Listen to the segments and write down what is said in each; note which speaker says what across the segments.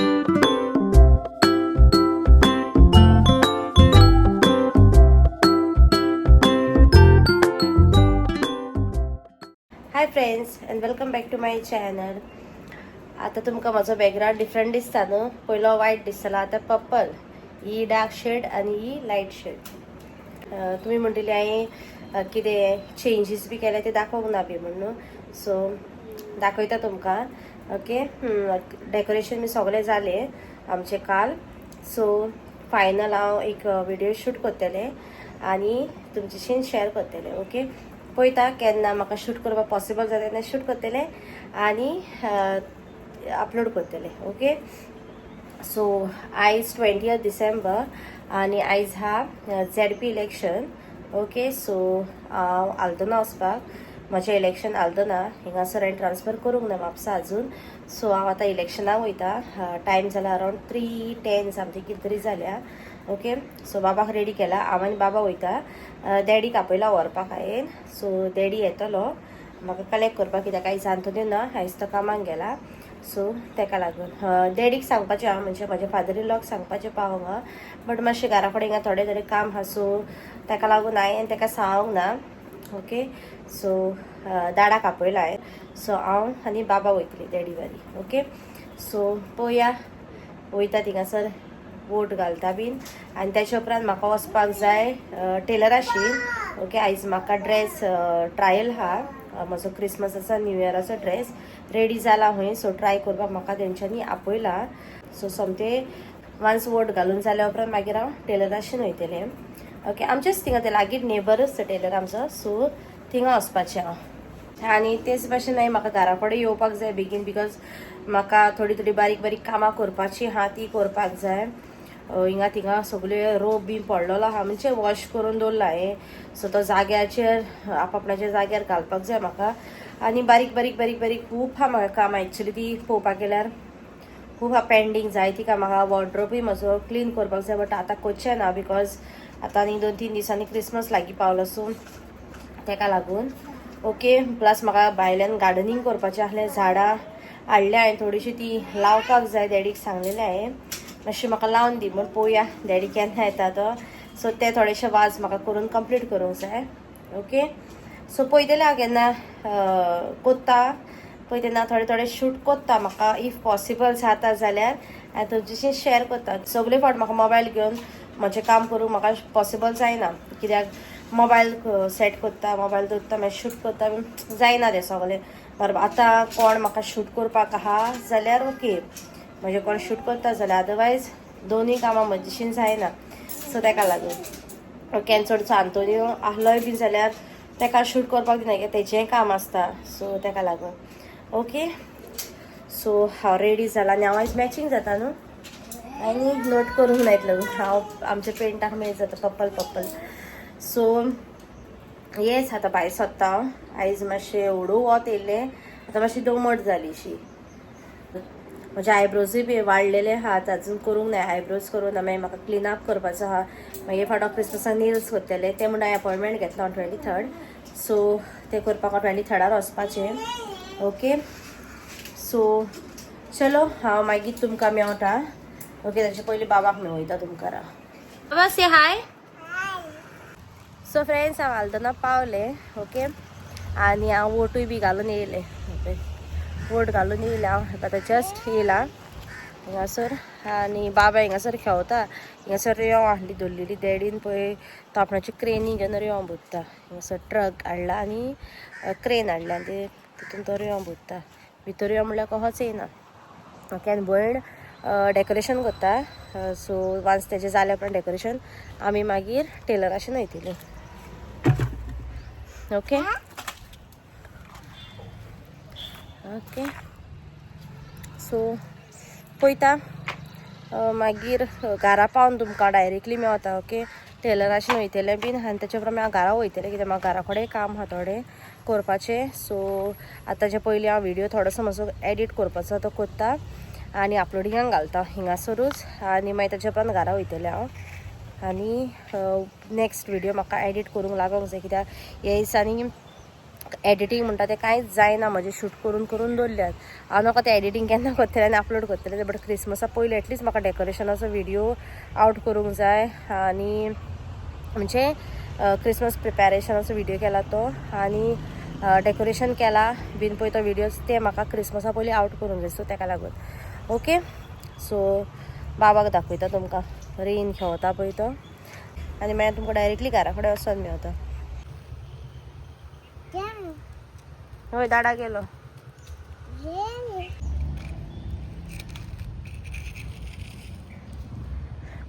Speaker 1: Hi friends and welcome back to my channel. आतां तुमकां म्हजो बॅकग्रावंड डिफरंट दिसता न्हू. पयलो वायट दिसतालो, आतां पर्पल. ही डार्क शेड आनी ही लायट शेड. तुमी म्हणटली हांवें कितें चेंजीस बी केले ते दाखोवंक ना बी म्हण न्हू. सो दाखयता तुमकां. ओके, डेकोरेशन बी सगळें जालें आमचें काल. सो फायनल हांव एक विडियो शूट करतलें आनी तुमच्याशीन शेअर करतलें. ओके, पळयता केन्ना म्हाका शूट करपाक पॉसिबल जाता तेन्ना शूट करतलें आनी अपलोड करतलें. ओके, सो आयज 20 डिसेंबर आनी आयज हा ZP election. Okay, so हांव आल्दोना वचपाक. म्हजें इलेक्शन आल्दोना, हिंगासर हांवें ट्रान्सफर करूंक ना म्हापसा अजून. सो हांव आतां इलेक्शनाक वयता. टायम जाला अरावंड 3:10 समथींग कितें तरी जाल्या. ओके, सो बाबाक रेडी केला. हांव आनी बाबा वयता. डॅडीक आपयला व्हरपाक हांवें. सो डॅडी येतलो म्हाका कलेक्ट करपाक, कित्याक आयज आंतोनी ना, आयज तो कामाक गेला. सो तेका लागून डॅडीक सांगपाचें हांव, म्हणजे म्हज्या फादर इन लॉक सांगपाचें पावोंक हा, बट मातशें घरा कडेन हिंगा थोडें थोडें काम आहा, सो तेका लागून हांवें तेका सांगूंक ना. ओके, सो डाडाक आपयला हांवें. सो हांव आनी बाबा वयतली डॅडी बारी. ओके, सो पळोवया, वयता थिंगासर वोट घालता बीन आनी त्याच्या उपरांत म्हाका वचपाक जाय टेलराशी. ओके, आयज म्हाका ड्रेस ट्रायल आहा. म्हजो क्रिसमसाचो, न्यू इयराचो ड्रेस रेडी जाला खंय, सो ट्राय करपाक म्हाका तेंच्यांनी आपयला. सो सोमते वन्स वोट घालून जाल्या उपरांत मागीर हांव टेलराशीन वयतलें. ओके, आमचेच थिंगा ते लागीं नेबरच ते टेलर आमचो, सो थिंगा वचपाचें हांव. आनी तेच भाशेन मागीर म्हाका घरा कडेन येवपाक जाय बेगीन, because म्हाका थोडी थोडी बारीक बारीक कामां करपाची आहा, ती करपाक जाय. हिंगा थिंगा सगळे रोप बी पडलेलो आहा, म्हणजे वॉश करून दवरला हांवें, सो तो जाग्याचेर आपणाच्या जाग्यार घालपाक जाय म्हाका. आनी बारीक बारीक बारीक बारीक खूब आहा म्हाका कामां. एक्चुली ती पळोवपाक गेल्यार खूब आहा पेंडींग जाय ती कामां म्हाका. वॉर्ड्रोबूय म्हजो क्लीन करपाक जाय, बट आतां करचें ना, because आतां आनी 2-3 दिसांनी क्रिसमस लागीं पावलो, सो तेका लागून. ओके, प्लस म्हाका भायल्यान गार्डनींग करपाचें आहलें. झाडां हाडल्या हांवें थोडीशी, ती लावपाक जाय. डॅडीक सांगलेलें हांवें मातशें म्हाका लावन दी म्हूण. पळोवया डॅडी केन्ना येता तो. सो ते थोडेशे वाज म्हाका करून कंप्लीट करूंक जाय. ओके, सो पळयतलें हांव केन्ना कोत्ता पळय तेन्ना थोडे थोडे शूट कोत्ता. म्हाका if possible जाता जाल्यार हांव तुमच्याशी शेअर करता. सगळे फावट म्हाका मोबायल घेवन म्हजें काम करूंक म्हाका पॉसिबल जायना, कित्याक मोबायल सेट करता, मोबायल दवरता, मागीर शूट करता, जायना तें सगळें बरोबर. आतां कोण म्हाका शूट करपाक आहा जाल्यार ओके, म्हणजे कोण शूट करता जाल्यार, अदरवायज दोनूय कामां म्हजेशीन जायना. सो तेका लागून, ओके. आनी चडसो आंतोनियो आहलोय बी जाल्यार तेका शूट करपाक दिना, कित्याक तेजेंय काम आसता. सो तेका लागून. ओके, सो हांव रेडी जाला आनी हांव आयज मॅचिंग जाता न्हू. आनी नोट करूंक ना इतलो, हांव आमच्या पेंटाक मॅच जाता पर्पल पर्पल. सो येस, आतां भायर सोदता हांव. आयज मातशें एवडो वत येयल्लें, आतां मातशी दमट जाली शी. म्हजे आयब्रोजूय बी वाडलेले आहात, अजून करूंक ना, आयब्रोज करूंक ना. मागीर म्हाका क्लीन अप करपाचो आहा. मागीर फावट क्रिसमसाक नेल्स करतले ते म्हणून हांवें अपॉयंटमेंट घेतला ऑन 23rd. सो ते करपाक हांव 23rd वचपाचें. ओके, सो चलो, हांव मागीर तुमकां मेवटा. ओके, ताचे पयलीं बाबाक मेळयता तुमकां. बाबा, से हाय. सो फ्रेंड्स, हांव आल्दोना पावलें. ओके, आनी हांव वोटूय बी घालून येयलें. ओके, वोट घालून येयलें हांव. आतां जस्ट येयला हिंगासर आनी बाबा हिंगासर खेळता. हिंगासर रेंव आहली दवरलेली डॅडीन पळय, तो आपणाची क्रेनी घेवन रेंव भरता. हिंगासर ट्रक हाडला आनी क्रेन हाडल्या आनी ते तितून तो रेंव भरता. भितर यो म्हणल्यार कहोच येयना. ओके, आनी भयण डेकोरेशन करता. सो वन्स तेजें जालें उपरांत डेकोरेशन आमी मागीर टेलराशेन वयतली. ओके ओके, सो पळयता, मागीर घरा पावन तुमकां डायरेक्टली मेवता. ओके, टेलराशेन वयतलें बीन आनी तेच्या उपरांत हांव घरा वयतलें, कित्याक म्हाका घरा कडेन काम आहा थोडें करपाचें. सो आतांचे पयलीं हांव व्हिडियो थोडोसो म्हजो एडिट करपाचो तो करता आनी अपलोडिंगाक घालता हिंगासरूच आनी मागीर ताच्या उपरांत घरा वयतलें हांव. आनी नेक्स्ट व्हिडियो म्हाका एडिट करूंक लागोंक जाय, कित्याक ह्या दिसांनी एडिटींग म्हणटा तें कांयच जायना म्हजें. शूट करून करून दवरल्यात. हांव नाका तें एडिटींग केन्ना करतलें आनी अपलोड करतलें, बट क्रिसमसा पयलीं एटलिस्ट म्हाका डेकोरेशनाचो व्हिडियो आवट करूंक जाय आनी म्हणजे क्रिसमस प्रिपॅरेशनाचो व्हिडियो केला तो आनी डेकोरेशन केला बीन पळय तो व्हिडियोज, ते म्हाका क्रिसमसा पयलीं आवट करूंक जाय. सो तेका लागून ओके. सो बाबाक दाखयता तुमकां, रेन खेळता पळय तो आनी मागीर तुमकां डायरेक्टली घरा कडेन वचोन मेवता. हय, दाडा गेलो.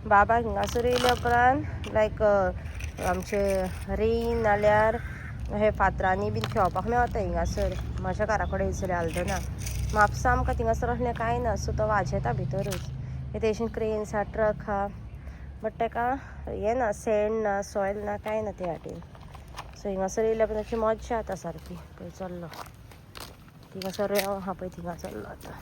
Speaker 1: बाबा हिंगासर येयल्या उपरांत लायक आमचे रेन नाल्यार हे फातरांनी बीन खेळपाक मेवता हिंगासर. म्हाज्या घरा कडेन येयसर आल्दना, म्हापसा आमकां थिंगासर असलें कांय ना. सो तो वाजेता भितरूच. तेशेन क्रेन्स आहा, ट्रक आहा, बट तेका हें ना, सँड ना, सॉयल ना, कांय ना ते वाटेन. सो हिंगासर येयल्या उपरांत ताची मज्जा जाता सारकी. पळय चल्लो थिंगासर, रेंव आहा पळय, थिंगा चल्लो आतां.